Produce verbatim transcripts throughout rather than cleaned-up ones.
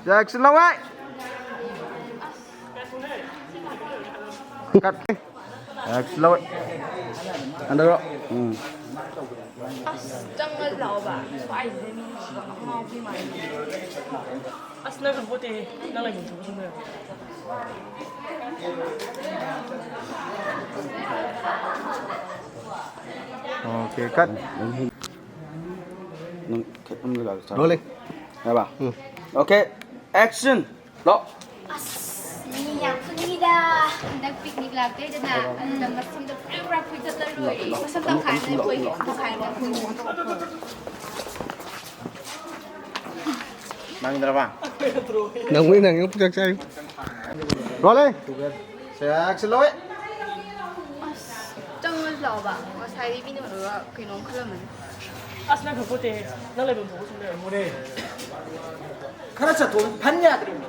Action ꯂꯧꯋꯦ꯫ Cut. Action ꯂꯧꯋꯦ꯫ ꯍꯟꯊꯔꯣ꯫ ꯎꯝ꯫ ꯑꯁ ꯆꯪꯉ ꯂꯥꯛꯑꯣꯕ꯫ ꯁ꯭ꯋꯥꯏꯁꯤꯗ ꯃꯤ ꯉꯥꯎꯕꯤ ꯃꯥꯜꯂꯦ꯫ ꯑꯁ ꯅꯪ ꯈꯪꯄꯣꯠꯇꯦꯍꯦ꯫ ꯅꯪ ꯂꯩꯐꯝ ꯊꯣꯛꯄ ꯁꯨꯡ ꯂꯩꯔꯣꯏ꯫ Okay, cut. ꯅꯪ ꯈꯤꯇꯪ ꯂꯥꯛꯑꯣ꯫ Rolling. ꯌꯥꯔꯕ? ꯎꯝ꯫ Okay, action. ꯂꯥꯛꯑꯣ꯫ ꯑꯁ ꯃꯤ ꯌꯥꯝ ꯐꯨꯅꯤꯡꯉꯤꯗ꯫ ꯍꯟꯗꯛ picnic ꯂꯥꯛꯇꯣꯏꯗꯅ ꯑꯗꯨꯗ ꯃꯁꯝꯗꯣ ꯄꯨꯔꯥ ꯄꯨꯔꯥ ꯐꯣꯏꯗꯠꯂ ꯂꯣꯏꯔꯦ꯫ ꯃꯁꯝ ꯇꯪꯈꯥꯏ ꯑꯃꯅ ꯐꯣꯏꯒꯦ, ꯇꯪꯈꯥꯏ ꯑꯃꯅ ꯐꯣꯏꯒꯦ꯫ ꯅꯪꯗ꯭ꯔꯕ? ꯅꯪꯕꯨꯗꯤ ꯅꯪꯉꯤ ꯄꯨꯆꯥꯛ ꯆꯥꯛꯏ꯫ Rolling. Action ꯂꯧꯋꯦ꯫ ꯑꯁ ꯆꯪꯉꯁꯤ ꯂꯥꯛꯑꯣꯕ꯫ ꯉꯁꯥꯏꯗꯤ ꯃꯤꯅ ꯎꯔꯒ ꯀꯩꯅꯣꯝ ꯈꯜꯂꯝꯃꯅꯤ꯫ ꯑꯁ ꯅꯪ ꯈꯪꯄꯣꯠꯇꯦꯍꯦ꯫ ꯅꯪ ꯂꯩꯐꯝ ꯊꯣꯛꯄ ꯁꯨꯡ ꯂꯩꯔꯣꯏ꯫ ꯈꯔ ꯆꯠꯊꯣꯛ ꯐꯟ ꯌꯥꯗ꯭ꯔꯤꯕꯅꯦ꯫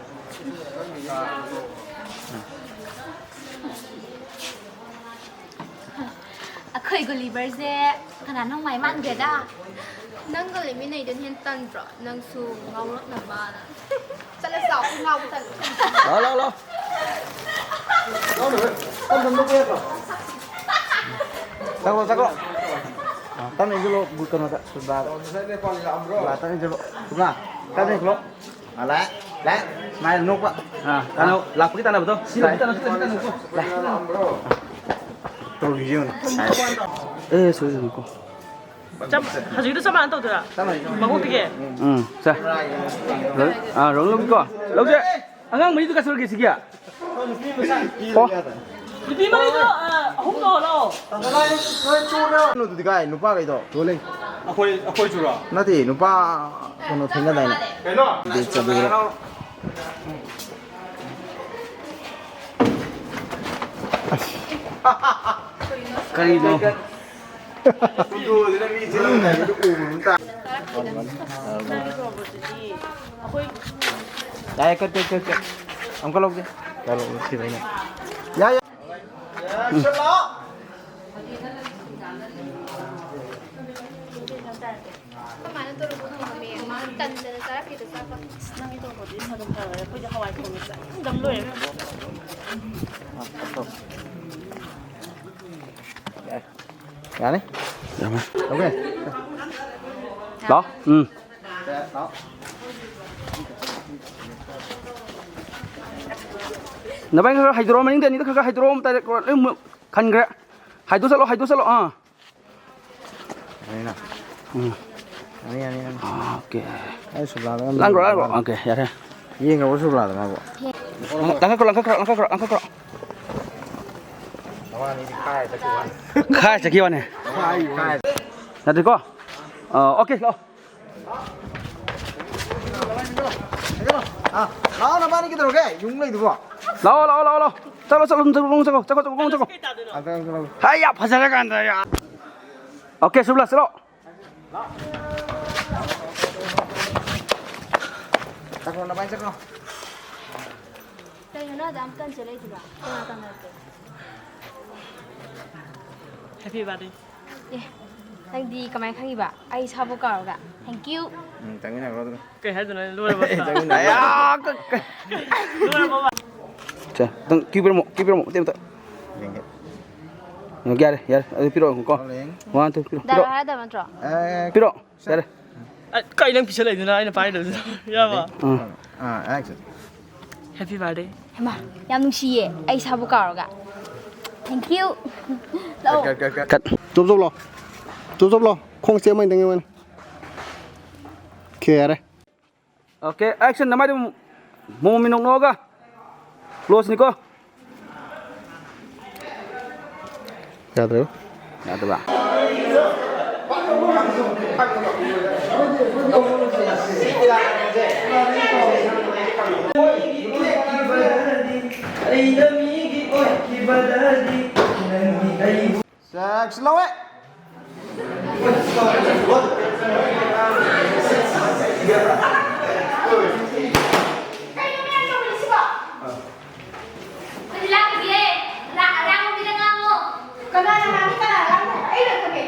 ꯑꯩꯈꯣꯏ ꯒꯨꯂꯤꯚꯔꯁꯦ ꯀꯅꯥꯅꯣ ꯃꯥꯏ ꯃꯥꯟꯈ꯭ꯔꯦꯗ꯫ ꯅꯪꯒ ꯂꯩꯃꯤꯟꯅꯩꯗꯨꯅ ꯍꯦꯟꯅ ꯇꯟꯗ꯭ꯔꯣ? ꯅꯪꯁꯨ ꯉꯥꯎꯔꯛꯅꯕꯅ꯫ ꯆꯠꯂꯁꯤ ꯂꯥꯛꯑꯣ, ꯑꯩꯈꯣꯏ ꯉꯥꯎꯕ ꯇꯜꯂꯦ꯫ ꯂꯥꯛꯑꯣ, ꯂꯥꯛꯑꯣ, ꯂꯥꯛꯑꯣ꯫ ꯆꯪꯈ꯭ꯔꯣ, ꯆꯪꯈ꯭ꯔꯣ꯫ ꯑꯥ, ꯇꯞꯅ ꯏꯟꯁꯤꯜꯂꯣ, ꯕꯨ-, ꯀꯩꯅꯣꯗ, ꯁꯨꯕ꯭ꯂꯥꯗ꯫ ꯁꯨꯕ꯭ꯂꯥ, ꯇꯞꯅ ꯏꯟꯁꯤꯜꯂꯣ꯫ ꯁꯨꯕ꯭ꯂꯥ, ꯇꯞꯅ ꯏꯟꯁꯤꯜꯂꯣ꯫ ꯑꯥ, ꯂꯥꯛꯑꯦ, ꯂꯥꯛꯑꯦ꯫ ꯁꯨꯃꯥꯏꯅ ꯅꯣꯛꯄ꯫ ꯑꯥ, ꯇꯥꯟꯅꯧ꯫ ꯂꯥꯛꯄꯒꯤ ꯇꯥꯟꯅꯕꯗꯣ꯫ ꯂꯥꯛꯄꯒꯤ ꯇꯥꯟꯅꯕꯗꯣ, ꯇꯥꯟꯅꯕꯗꯣ꯫ ꯂꯥꯛꯑꯦ꯫ ꯇꯧꯔꯤꯁꯦ ꯌꯦꯡꯉꯨꯅꯦ꯫ ꯑꯦ, ꯁꯣꯏ, ꯁꯣꯏ, ꯀꯣ꯫ ꯆꯞ, ꯍꯧꯖꯤꯛꯀꯤꯗꯣ ꯆꯞ ꯃꯥꯟꯅ ꯇꯧꯗꯣꯏꯔꯥ? ꯆꯞ ꯃꯥꯟꯅꯩ, ꯆꯞ ꯃꯥꯟꯅꯩ꯫ ꯃꯀꯣꯛꯇꯒꯤ? ꯎꯝ, ꯁꯦ꯫ ꯔꯣꯜ-, ꯑꯥ, ꯔꯣꯜ ꯂꯧꯕꯤꯀꯣ꯫ ꯂꯧꯁꯦ꯫ ꯑꯉꯥꯡ ꯃꯔꯤꯗꯨ ꯀꯥꯏ ꯆꯠꯈ꯭ꯔꯒꯦ ꯁꯤꯒꯤ? ꯑꯣ꯫ ꯅꯨꯄꯤ ꯃꯔꯤꯗꯣ, ꯑꯥ, ꯑꯍꯨꯝ ꯇꯧꯍꯜꯂꯣ꯫ ꯀꯩꯅꯣꯗꯨꯗꯤ ꯀꯥꯏ? ꯅꯨꯄꯥꯈꯩꯗꯣ꯫ ꯔꯣꯂꯤꯡ꯫ ꯑꯩꯈꯣꯏ, ꯑꯩꯈꯣꯏꯁꯨꯔꯣ? ꯅꯠꯇꯦ, ꯅꯨꯄꯥ ꯀꯩꯅꯣ ꯊꯦꯡꯅꯗꯥꯏꯅꯦ? ꯀꯩꯅꯣ? ꯗꯦꯠ ꯆꯠꯂꯨꯔꯦ꯫ ꯀꯔꯤꯅꯣ? ꯐꯣꯇꯣꯁꯤꯅ ꯃꯤ ꯆꯤꯜꯍꯟꯗꯕꯤꯗ ꯎꯕ ꯑꯃ ꯇꯥ-, ꯌꯥꯏ, ꯀꯛ, ꯀꯛ, ꯀꯛ, ꯀꯛ꯫ ꯑꯃꯨꯛꯀ ꯂꯧꯒꯦ꯫ ꯌꯥꯏ, ꯌꯥꯏ꯫ ꯎꯝ꯫ ꯑꯩꯈꯣꯏ ꯃꯥꯅ ꯇꯣꯔꯣꯕꯣꯠ ꯊꯣꯡꯉꯝꯃꯦ꯫ ꯃꯥ ꯇꯟꯗꯅ ꯆꯥꯔꯛꯈꯤꯗ꯭ꯔꯦ ꯆꯥꯛꯀ꯫ ꯑꯩꯈꯣꯏꯗꯤ ꯍꯋꯥꯏ ꯊꯣꯡꯕ ꯆꯥꯅꯤꯡꯗꯕ ꯂꯣꯏꯔꯦ꯫ ꯌꯥꯅꯤ? ꯌꯥꯝꯃꯦ꯫ ꯂꯥꯛꯑꯣ꯫ ꯎꯝ꯫ ꯅꯕꯥꯏꯅꯤ ꯈꯔ ꯍꯥꯏꯗꯣꯔꯛꯑꯣ, ꯃꯅꯤꯡꯗ ꯑꯅꯤꯗ ꯈꯔ ꯈꯔ ꯍꯥꯏꯗꯣꯔꯛꯑꯣ, ꯃꯇꯥꯏꯗ ꯂꯣꯏ ꯃꯨ-, ꯈꯟꯈ꯭ꯔꯦ꯫ ꯍꯥꯏꯗꯣꯛꯆꯠꯂꯣ, ꯍꯥꯏꯗꯣꯛꯆꯠꯂꯣ, ꯑꯥ꯫ ꯌꯥꯅꯤꯅ? ꯎꯝ꯫ ꯌꯥꯅꯤ, ꯌꯥꯅꯤ, ꯌꯥꯅꯤ꯫ ꯑꯣꯀꯦ꯫ ꯑꯩ ꯁꯨꯕ꯭ꯂꯥꯗ ꯑꯃ ꯂꯥꯡꯈ꯭ꯔꯣ, ꯂꯥꯡꯈ꯭ꯔꯣ꯫ ꯂꯥꯡꯈ꯭ꯔꯣ꯫ ꯑꯣꯀꯦ, ꯌꯥꯔꯦ꯫ ꯌꯦꯡꯉꯕꯣ ꯁꯨꯕ꯭ꯂꯥꯗ ꯃꯥꯕꯣ? ꯂꯥꯡꯈꯠꯈ꯭ꯔꯣ, ꯂꯥꯡꯈꯠꯈ꯭ꯔꯣ, ꯂꯥꯡꯈꯠꯈ꯭ꯔꯣ, ꯂꯥꯡꯈꯠꯈ꯭ꯔꯣ꯫ ꯈꯥꯏ ꯆꯠꯈꯤꯕ ꯋꯥꯅꯤ꯫ ꯈꯥꯏ ꯆꯠꯈꯤꯕ ꯋꯥꯅꯤ꯫ ꯈꯥꯏ꯫ ꯅꯠꯇꯦꯀꯣ? ꯑꯥ, ꯑꯣꯀꯦ, ꯂꯥꯛꯑꯣ꯫ ꯑꯥ, ꯂꯥꯛꯑꯣ, ꯅꯕꯥꯅꯤ ꯀꯩꯗꯧꯔꯒꯦ? ꯌꯨꯝ ꯂꯩꯗꯨꯕꯣ? ꯂꯥꯛꯑꯣ, ꯂꯥꯛꯑꯣ, ꯂꯥꯛꯑꯣ, ꯂꯥꯛꯑꯣ꯫ ꯆꯠꯂꯣ, ꯆꯠꯂꯣ, ꯆꯠꯂꯣ, ꯆꯠꯂꯣ, ꯆꯠꯂꯣ, ꯆꯠꯂꯣ, ꯆꯠꯂꯣ꯫ ꯑꯝꯇ, ꯑꯝꯇ ꯂꯧꯒꯦ꯫ ꯍꯥꯏ, ꯌꯥꯝ ꯐꯖꯔꯀꯥꯟꯗ, ꯌꯥ꯫ ꯑꯣꯀꯦ, ꯁꯨꯕ꯭ꯂꯥ, ꯆꯠꯂꯣ꯫ ꯆꯠꯈ꯭ꯔꯣ, ꯅꯕꯥꯅꯤ ꯆꯠꯈ꯭ꯔꯣ꯫ ꯀꯩꯅꯣ ꯅꯪ ꯑꯗꯨ ꯌꯥꯝ ꯀꯟ ꯆꯦꯜꯂꯛꯏꯗꯨꯅ? ꯀꯅꯥ ꯀꯅꯥ ꯂꯥꯛꯀꯦ? Happy birthday꯫ ꯑꯦ, ꯅꯪꯗꯤ ꯀꯃꯥꯏꯅ ꯈꯪꯉꯤꯕ? ꯑꯩ ꯏꯁꯥꯕꯨ ꯀꯥꯎꯔꯒ꯫ Thank you꯫ ꯎꯝ, ꯆꯪꯃꯤꯟꯅꯈ꯭ꯔꯣ ꯑꯗꯨꯒ꯫ ꯀꯩ ꯍꯥꯏꯗꯣꯏꯅꯣ? ꯂꯣꯏꯔꯕ? ꯑꯦ, ꯆꯪꯃꯤꯟꯅꯈ꯭ꯔꯣ꯫ ꯑꯌꯥ, ꯀ-, ꯀ-, ꯂꯣꯏꯔꯕ? ꯁꯦ, ꯅꯪ ꯀ꯭ꯌꯨ ꯄꯤꯔꯝꯃꯣ, ꯀ꯭ꯌꯨ ꯄꯤꯔꯝꯃꯣ, ꯃꯇꯦꯛ ꯑꯃꯇ꯫ ꯌꯦꯡꯒꯦ꯫ ꯌꯥꯔꯦ, ꯌꯥꯔꯦ, ꯑꯗꯨ ꯄꯤꯔꯛꯑꯣ, ꯀꯣ꯫ ꯍꯣꯏ, ꯌꯦꯡꯒꯦ꯫ One, two, ꯄꯤꯔꯛꯑꯣ, ꯗꯥꯏꯂꯣꯛ ꯄꯤꯔꯛꯑꯣ꯫ ꯍꯥꯏꯔꯗꯕ ꯅꯠꯇ꯭ꯔꯣ? ꯑꯦ, ꯄꯤꯔꯛꯑꯣ, ꯁꯦ꯫ ꯌꯥꯔꯦ꯫ ꯑ, ꯀꯩ ꯅꯪ ꯄꯤꯁꯜꯂꯛꯏꯗꯨꯅ ꯑꯩꯅ ꯄꯥꯏꯗꯕꯁꯨ? ꯌꯥꯕ? ꯎꯝ꯫ ꯑꯥ, action꯫ Happy birthday꯫ ꯍꯩꯃꯥ, ꯌꯥꯝ ꯅꯨꯡꯁꯤꯌꯦ, ꯑꯩ ꯏꯁꯥꯕꯨ ꯀꯥꯎꯔꯒ꯫ Thank you꯫ ꯂꯥꯛꯑꯣ꯫ Cut, cut, cut, cut꯫ Cut꯫ ꯆꯨꯞ ꯆꯨꯞ ꯂꯥꯎ꯫ ꯆꯨꯞ ꯆꯨꯞ ꯂꯥꯎ꯫ ꯈꯣꯡ ꯆꯦ ꯑꯃ ꯈꯤꯇꯪ ꯌꯦꯡꯉꯨꯅꯦ꯫ ꯑꯣꯀꯦ, ꯌꯥꯔꯦ꯫ Okay, action꯫ ꯅꯃꯥꯏꯗꯨ ꯃꯣꯃꯣ ꯃꯤꯅꯣꯛ ꯅꯣꯛꯑꯒ꯫ Close ꯅꯤꯀꯣ꯫ ꯌꯥꯗ꯭ꯔꯦ꯫ ꯌꯥꯗꯕ꯫ ꯑꯩꯅ ꯃꯤꯒꯤ ꯑꯣꯏꯈꯤꯕꯗꯗꯤ ꯅꯪꯗꯤ ꯑꯩꯕꯨ ꯆꯦꯛꯁ ꯂꯧꯋꯦ꯫ ꯀꯩꯅꯣ ꯃꯌꯥꯝ ꯇꯧꯔꯤꯁꯤꯕꯣ? ꯑꯩꯈꯣꯏꯗꯤ ꯂꯥꯡꯗꯤꯌꯦ꯫ ꯂꯥꯡ-, ꯑꯔꯥꯡꯕ ꯃꯤꯗ ꯉꯥꯡꯉꯣ꯫ ꯀꯅꯥꯅ ꯉꯥꯡꯉꯤ? ꯀꯅꯥꯅ ꯉꯥꯡꯉꯤ? ꯑꯩ ꯂꯣꯏ ꯈꯪꯉꯦ꯫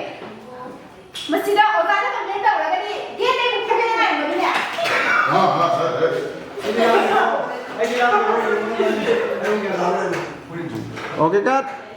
ꯃꯁꯤꯗ ꯑꯣꯖꯥꯅ complain ꯇꯧꯔꯒꯗꯤ gate ꯑꯩ ꯑꯃꯨꯛ ꯊꯦꯡꯅꯅꯤꯡꯉꯥꯏ ꯑꯣꯏꯔꯝꯒꯅꯤꯅꯦ꯫ Okay, cut.